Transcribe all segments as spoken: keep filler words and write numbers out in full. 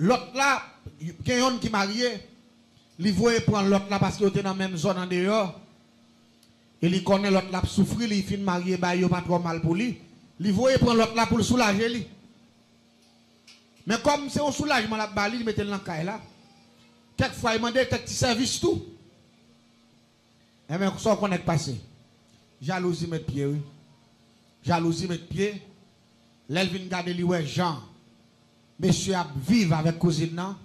Lòt la, gen yonn ki marye, li voye pran lòt la paske yo te nan menm zòn andeyò. E li konnen lòt la ap soufri, li fin marye bay yo pa twò mal pou li. Li voye pran lòt la pou l soulaje li. Men kòm se yon soulajman l ap ba li, li mete l nan kay la. Kèk fwa, li mande kèk ti sèvis tou. Enben, sa w konnen k pase. Jalouzi met pye, wi. Jalouzi met pye. Lè l vin gade, li wè jan mesye ap viv avèk kouzin nan.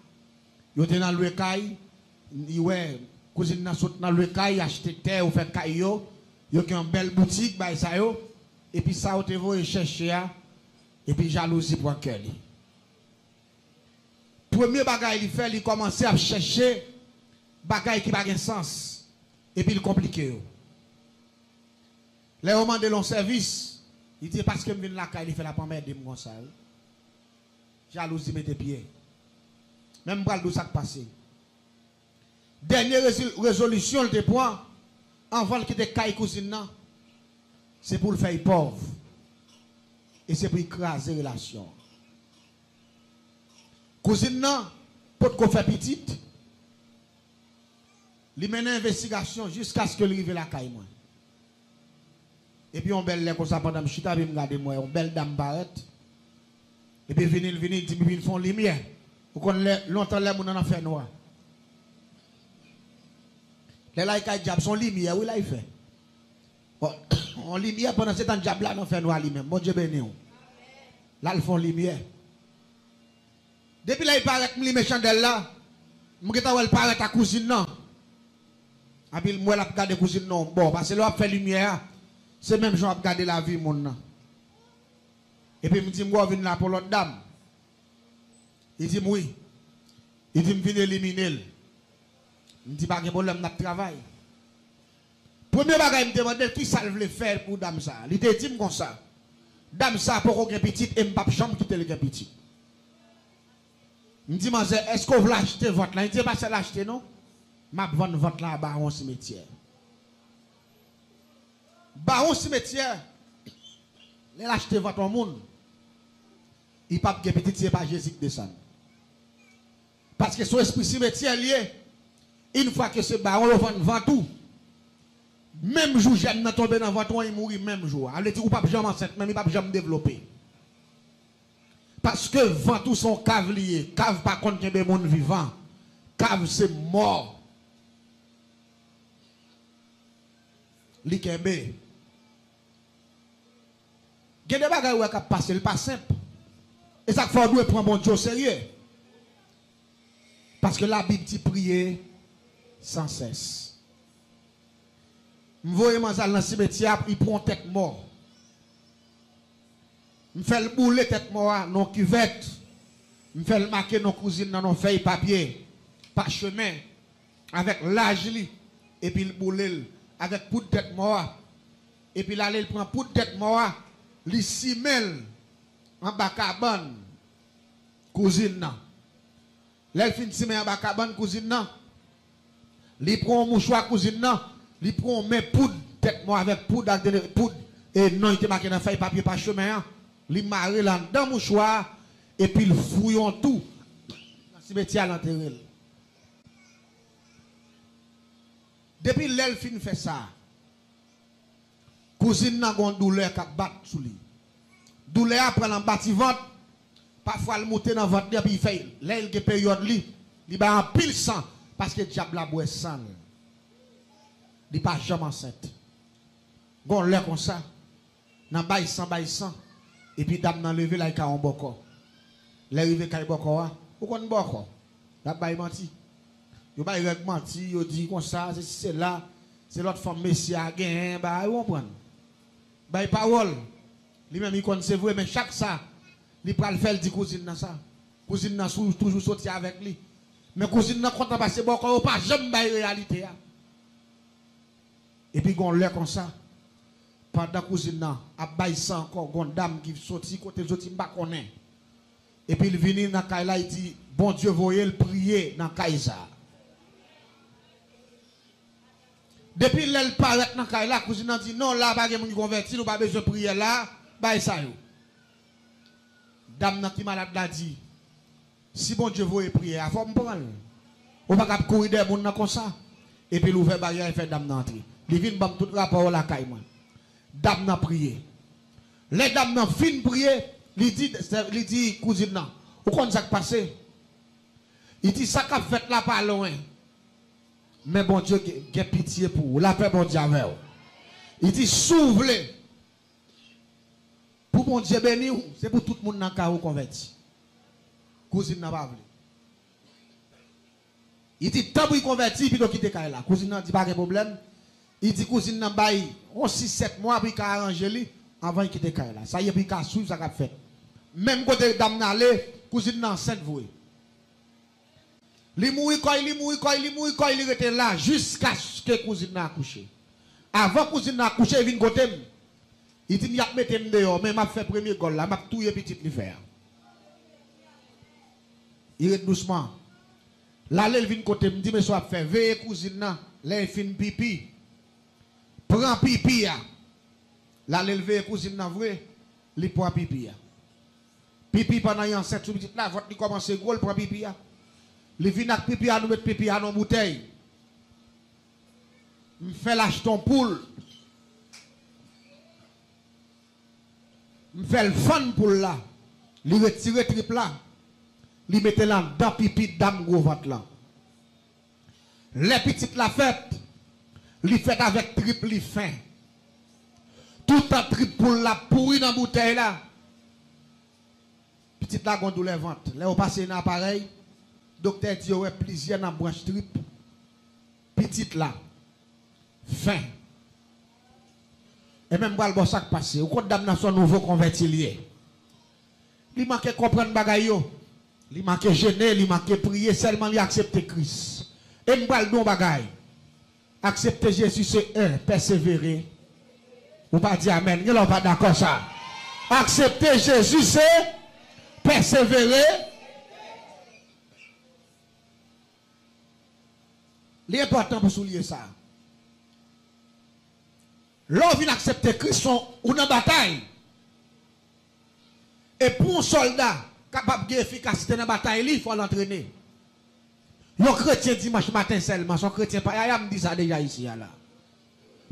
Yo te nan lwe kay. Li wè kouzin nan sot nan lwe kay, achte tè, yo fè kay yo. Yo gen yon bèl boutik, bay sa yo. Epi sa yo te voye chèche a. Epi jalouzi pran kè li. Premye bagay li fè, li kòmanse ap chèche bagay ki pa gen sans, epi l konplike yo. Lè yo mande l yon sèvis, li di, "E paske m vin lakay li fè l ap anmède m konsa, wi." Jalouzi mete pye. Men m pral di w sa k pase. Dènye rezi- rezolisyon l te pran anvan l kite kay kouzin nan, se pou l fè l pòv. E se pou l kraze relasyon an. Kouzin nan potko fè pitit. Li mennen envestigasyon jiskaske li rive lakay mwen. Epi yon bèl lè konsa, pandan m chita, epi m gade, m wè yon bèl dam parèt. Epi vini, l vini, l di m vin fè yon limyè. Ou konn lè, lontan lè moun nan nan fènwa. Lè l al kay dyab, se yon limyè, wi, l al fè. Bon, yon limyè, pandan se tan dyab la nan fènwa li menm. Bondye beni w. L al fè yon limyè. Depi lè l parèt, m limen chandèl la, m gentan wè l parèt ak kouzin nan. Epi m wè l ap gade kouzin nan yon bò. Paske lè w ap fè limyè a, se menm jan w ap gade lavi moun nan. Epi m di, "M wè w vin la pou lòt dam." Li di m, "Wi." Li di m, "Vin elimine l." M di, "Pa gen pwoblèm, n ap travay." Premye bagay m te mande l, "Kisa l vle fè pou dam sa a?" Li te di m konsa, "Dam sa a poko gen pitit e m p ap janm kite l gen pitit." M di, "Manzè, èske w vle achte vant lan?" Li di, "E pa sèl achte non. M ap vann vant lan a bawon simetyè." Bawon simetyè, lè l achte vant yon moun, li p ap gen pitit si se pa Jezi k desann. Paske se yon espri simetyè l ye. Yon fwa ke se bawon yo vann vant ou, menm jou jèm nan tonbe nan vant ou an, li mouri menm jou a. Sa vle di ou p ap janm ansent, menm li p ap janm devlope. Paske vant ou se yon kav li ye. Kav pa konn kenbe moun vivan. Kav se mò li kenbe. Gen de bagay ou wè k ap pase, l pa senp. E sa k fè w dwe pran Bondye o serye. Paske Labib di, "Priye san sès." M voye manzè al nan simetyè a, li pran yon tèt mò. M fè l boule tèt mò a nan yon kivèt. M fè l make non kouzin nan nan fèy papye, pachemen, avèk laj li, epi l boule l avèk poud tèt mò a. Epi l ale, l pran poud tèt mò a, li simen l anba kabann kouzin nan. Lè l fin simen anba kabann kouzin nan, li pran yon mouchwa kouzin nan, li pran yon men poud tèt mò avèk poud ak de, poud, e non li te make nan fèy papye pachemen an, li mare l anndan mouchwa a, epi l fouye yon tou nan simetyè a, l antere l. Depi lè l fin fè sa, kouzin nan gon doulè k ap bat sou li. Doulè a pran l anba ti vant, pafwa l moute nan vant li, epi l fè, lè l gen peryòd li, li bay anpil san, paske dyab la bwè san l. Li pa janm ansent. Gon lè konsa, nan bay san, bay san, epi dam nan leve l al kay yon bòkò. Lè rive kay bòkò a, ou konn bòkò, l ap bay manti. Yo bay règ manti, yo di konsa, sesi sela, se lòt fanm mesye a genyen, bagay, ou konprann. Bay pawòl, li menm li konn se vre, men chak sa, li pral fè, l di kouzin nan sa. Kouzin nan sou, toujou soti avèk li. Men kouzin nan kontan paske bòkò yo pa janm bay reyalite a. Epi gon lè konsa, pandan kouzin nan ap bay san ankò, gon dam ki soti, kote l soti, m pa konnen. Epi l vini nan kay la, li di, Bondye voye l priye nan kay sa a. Depi lè l parèt nan kay la, kouzin nan di, "Non, la pa gen moun ki konvèti, nou pa bezwen priyè la, bay sa yo." Dam nan ki malad la di, Si Bondye voye priyè a, fò m pran l. Ou pa ka ap kouri dèyè moun nan konsa. Epi l ouvè baryè a, e fè dam nan antre. Li vin ban m tout rapò yo lakay mwen. Dam nan priye. Lè dam nan fin priye, li di, li di kouzin nan, ou konn sa k pase? Li di, sa k ap fèt la pa lwen. Men Bondye gen, gen pitye pou ou. Lapè Bondye avè w. Li di, si w vle, pou Bondye beni w, se pou tout moun nan kay ou konvèti. Kouzin nan pa vle. Li di, tanpri konvèti, pito kite kay la. Kouzin nan di, pa gen pwoblèm. Li di kouzin nan bay yon sis sèt mwa pou li ka aranje li, anvan li kite kay la. Sa ye pou li ka swiv sa k ap fèt. Menm kote dam nan ale, kouzin nan ansent vre. Li mouri kòy, li mouri kòy, li mouri kòy, li rete la jiskaske kouzin nan akouche. Avan kouzin nan akouche, li vin kote m. Li di m y ap mete m deyò, men m ap fè premye gòl la, m ap touye pitit li fè a. Li ret dousman. L ale, l vin kote m, di, men sa w ap fè, veye kouzin nan, lè l fin pipi, pran pipi a. L ale, l veye kouzin nan vre, li pran pipi a. Pipi pandan li ansent sou pitit la, vant li kòmanse gwo, l pran pipi a. Li vin ak pipi a, nou met pipi a nan boutèy. M fè l achte yon poul. M fè l fann poul la. Li retire trip la. Li mete l anndan pipi dam gwo vant lan. Lè pitit la fèt, li fèt avèk trip li fen. Toutan trip poul la pouri nan boutèy la. Pitit la gon doulè vant. Lè yo pase nan aparèy, doktè di yo wè plizyè nan branch trip pitit la fen. E men m pral ba w sa k pase. Ou konn dam nan se yon nouvo konvèti li ye. Li manke konprann bagay yo. Li manke jene, li manke priye, sèlman li aksepte Kris. E m pral di w yon bagay. Aksepte Jezi se en, pèsevere. Ou pa di amèn. Gen lè w pa dakò sa. Aksepte Jezi se pèsevere. Li enpòtan pou souliye sa. Lè w vin aksepte Kris, ou nan batay. E pou yon sòlda kapab gen efikasite nan batay li, fò l antrene. Yon kretyen dimanch maten sèlman, se yon kretyen payaya, m di sa deja isi a la.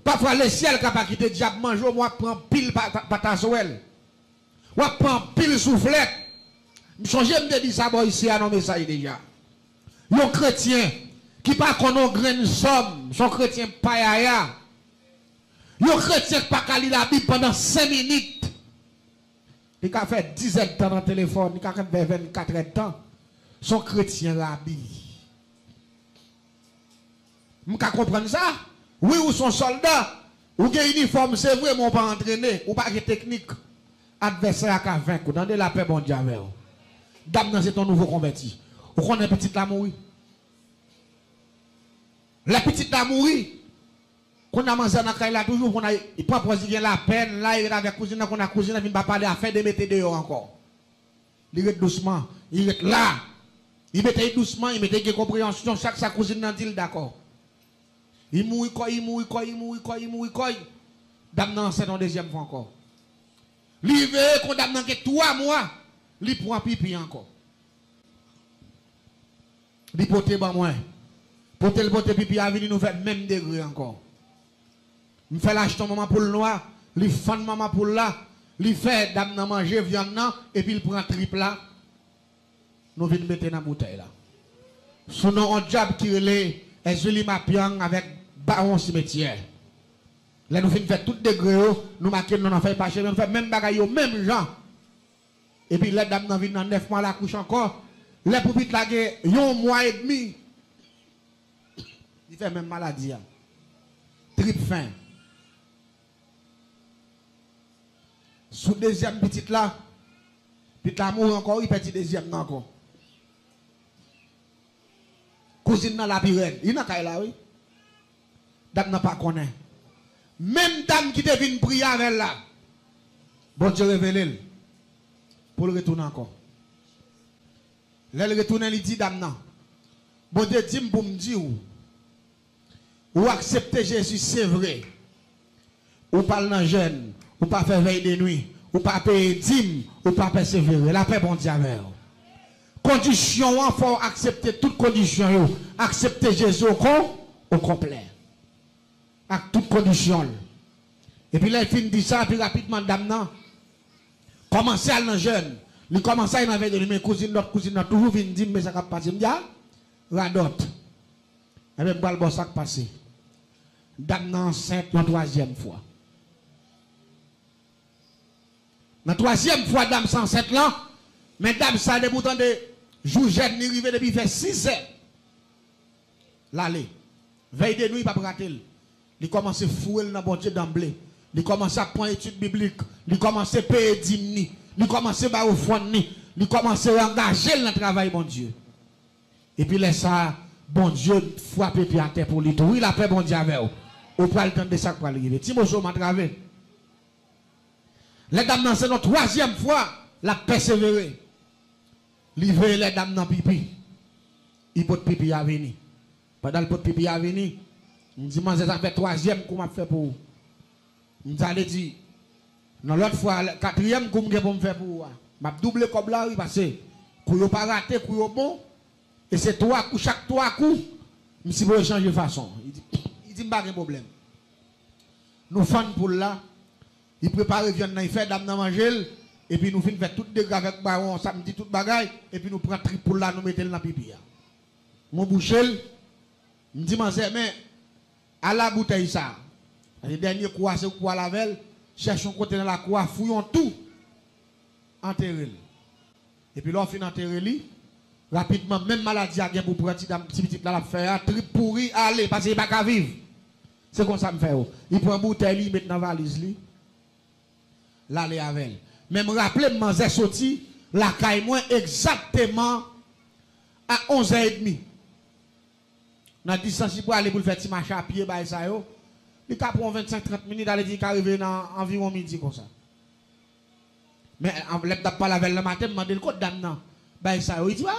Pafwa lesyèl ka pa kite dyab manje w, men w ap pran anpil pa- pa- patazwèl. W ap pran anpil souflèt. M sonje m te di sa bò isi a nan mesaj deja. Yon kretyen ki pa konn yon grenn sòm, se yon kretyen payaya. Yon kretyen ki pa ka li Labib pandan senk minit. Li ka fè diz èdtan nan telefòn, li ka fè vennkat èdtan. Se yon kretyen rabi. M ka konprann sa. Wi, ou se yon sòlda. Ou gen inifòm, se vre, men ou pa antrene, ou pa gen teknik. Advèsè a ka venk ou. Tande, lapè Bondye avè w. Dam nan se te yon nouvo konvèti. Ou konnen pitit la mouri. Lè pitit la mouri, kounye a manzè nan kay la toujou, kounye a li pran pòz li gen lapèn la, li ret avèk kouzin nan, kounye a kouzin nan vin pa pale afè de mete deyò ankò. Li ret dousman, li ret la. Li mete l dousman, li mete l gen konpreyansyon, chak sa kouzin nan di l dakò. Li mouri kòy, li mouri kòy, li mouri kòy, li mouri kòy. Dam nan ansent yon dezyèm fwa ankò. Li veye kon dam nan gen twa mwa, li pran pipi ankò. Li pote ban mwen. Pote l pote pipi a vini, nou fè menm degre ankò. M fè l achte yon manman poul nwa, li fann manman poul la, li fè dam nan manje vyann nan, epi l pran trip la. Nou vin mete nan boutèy la. Sou non yon dyab ki rele Èzili Mapyang avèk Bawon Simetyè. Lè nou fin fè tout degre yo, nou make non nan fèy pachemen, nou fè menm bagay yo, menm jan. Epi lè dam nan vin nan nèf mwa lakouch ankò, lè pou pitit la gen yon mwa edmi, li fè menm maladi a. Trip fen. Sou dezyèm pitit la, pitit la mouri ankò, wi, pèdi dezyèm nan ankò. Kouzin nan la pi rèd. Li nan kay la, wi. Dam nan pa konnen. Menm dam ki te vin priye avè l la, Bondye revele l pou l retounen ankò. Lè l retounen, li di dam nan, Bondye di m pou m di w, ou aksepte Jezi, se vre. Ou pa al nan jèn, ou pa fè vèy de nwi, ou pa peye dim, ou pa pèsevere. Lapè Bondye avè w. Kondisyon an, fò w aksepte tout kondisyon yo. Aksepte Jezi o kon-, o konplè. Ak tout kondisyon l. Epi lè l fin di sa, epi rapidman, dam nan kòmanse al nan jèn. Li kòmanse al nan vèy de nuit, men kouzin, lòt kouzin nan toujou vin di m, men sa k ap pase. M di, a, radòt. Enben, m pral ba w sa k pase. Dam nan ansent yon twazyèm fwa. Nan twazyèm fwa dam sa ansent lan, men dam sa depi w tande jou jèn li rive depi fè sizè. L ale. Vèy de nwi p ap rate l. Li kòmanse foure l nan Bondye danble. Li kòmanse ap pran etid biblik. Li kòmanse peye dim ni. Li kòmanse bay ofrann ni. Li kòmanse angaje l nan travay Bondye. Epi lè sa a, Bondye frape pye atè pou li tou. Wi, lapè Bondye avè w. Ou pral tande sa k pral rive. Ti moso m atrave. Lè dam nan se yon twazyèm fwa, l ap pèsevere. Li veye lè dam nan pipi. Li pot pipi a vini. Pandan l pot pipi a vini, m di, manzè, sa fè twazyèm kou m ap fè pou ou. M di, sa vle di, nan lòt fwa, katriyèm kou m gen pou m fè pou ou a, m ap double kòb la, wi, paske kou yo pa rate, kou yo bon. E se twa kou, chak twa kou, m sipoze chanje fason. Li di, li di m pa gen pwoblèm. Nou fann poul la, li prepare vyann nan, li fè dam nan manje l, epi nou fin fè tout dega avèk bawon, samdi, tout bagay, epi nou pran trip poul la, nou mete l nan pipi a. Mwen bouche l, m di manzè, men, ala boutèy sa. Paske dènye kou a, se ou k pral avè l, chèche yon kote nan lakou a, fouye yon tou, antere l. Epi lè w fin antere li, rapidman, menm maladi a gen pou pran ti dam, ti pitit la l ap fè a, trip pouri, ale, paske li pa ka viv. Se konsa m fè yo. Li pran boutèy li, li met nan valiz li, l ale avè l. Men m raple m, manzè soti lakay mwen egzakteman a onzè edmi. Nan distans li prale pou l fè ti mache a pye, bagay sa yo, li ka pran yon vennsenk, trant minit, ale di li ka rive nan anviwon midi konsa. Men, an, lè m t ap pale avè l nan maten, m mande l, kot dam nan? Bagay sa yo. Li di, a!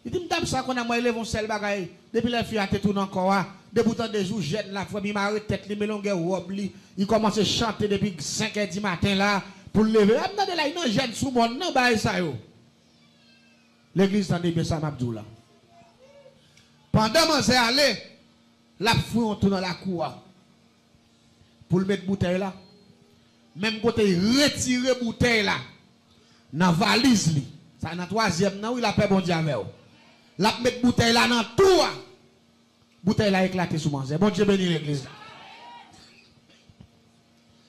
Li di m, dam sa, konn a mwen, li leve yon sèl bagay. Depi lè fi a te tou nan kò a, depi w tande jou jèn la, frè m, li mare tèt li, men longè wòb li, li kòmanse chante depi senk è di maten la, pou l leve. A, m tande la, li nan jèn sou mòn nan, bagay sa yo. Legliz, tande byen sa m ap di w la. Pandan manzè ale, l ap fouye yon tou nan lakou a pou l met boutèy la. Menm kote l retire boutèy la nan valiz li. Sa nan twazyèm nan, wi, lapè Bondye avè w. L ap met boutèy la nan tou a. Boutèy la eklate sou manzè. Bondye beni legliz la.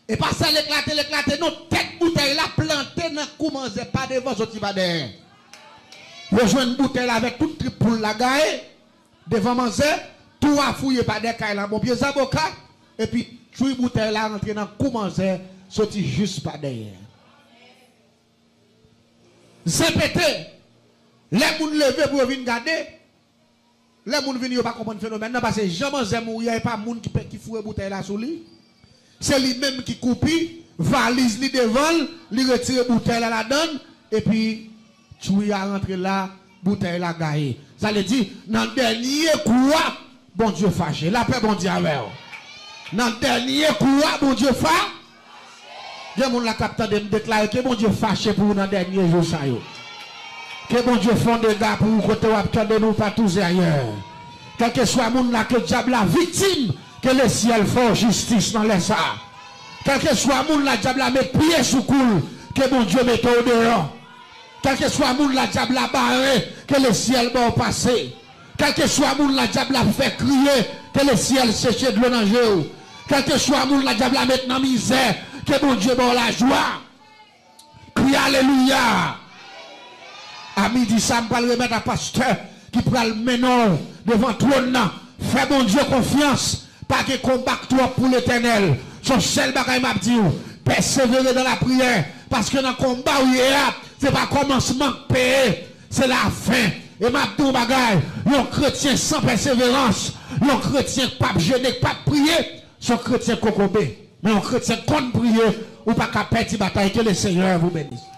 E pa sèl eklate, l eklate, non, tèt boutèy la plante nan kou manzè, pa devan, soti pa dèyè. Yo jwenn boutèy la avèk tout trip poul la gaye devan manzè, tou a fouye pa dèyè kay la, bon pye zaboka, epi tchwi, boutèy la rantre nan kou manzè, soti jis pa dèyè. Zen pete, lè moun leve pou yo vin gade, lè moun vini, yo pa konprann fenomèn nan, paske jan manzè mouri a, e pa moun ki pe-, ki foure boutèy la sou li. Se li menm ki koupi valiz li devan l, li retire boutèy la ladan l, epi tchwi a rantre la, boutèy la gaye. Sa vle di, nan dènye kou a, Bondye fache. Lapè Bondye avè w. Nan dènye kou a, Bondye fa-, Gen moun la k ap tande m deklare ke Bondye fache pou ou nan dènye jou sa yo. Ke Bondye fè yon dega pou ou kote w ap tande nou pa touze ayè. Kèlkeswa moun la ke dyab la viktim, ke lesyèl fè w jistis nan lè sa. Kèlkeswa moun la dyab la met pye sou kou l, ke Bondye mete w deyò. Kèlkeswa moun la dyab la bare, ke lesyèl ba w pase. Kèlkeswa moun la dyab la fè kriye, ke lesyèl seche dlo nan je w. Kèlkeswa moun la dyab la met nan mizè, ke Bondye ba w lajwa. Kriye alelouya. A midi sa, m pral remèt a pastè ki pral mennen w devan twòn nan. Fè Bondye konfyans. Pa gen konba k twòp pou Letènèl. Se yon sèl bagay m ap di w, pèsevere nan lapriyè, paske nan konba w ye a, se pa kòmansman k peye, se lafen. E m ap di w yon bagay, yon kretyen san pèseverans, yon kretyen k p ap jene, k p ap priye, se yon kretyen kokobe. Men yon kretyen k konn priye, ou pa ka pèdi batay. Que le Seigneur vous bénisse.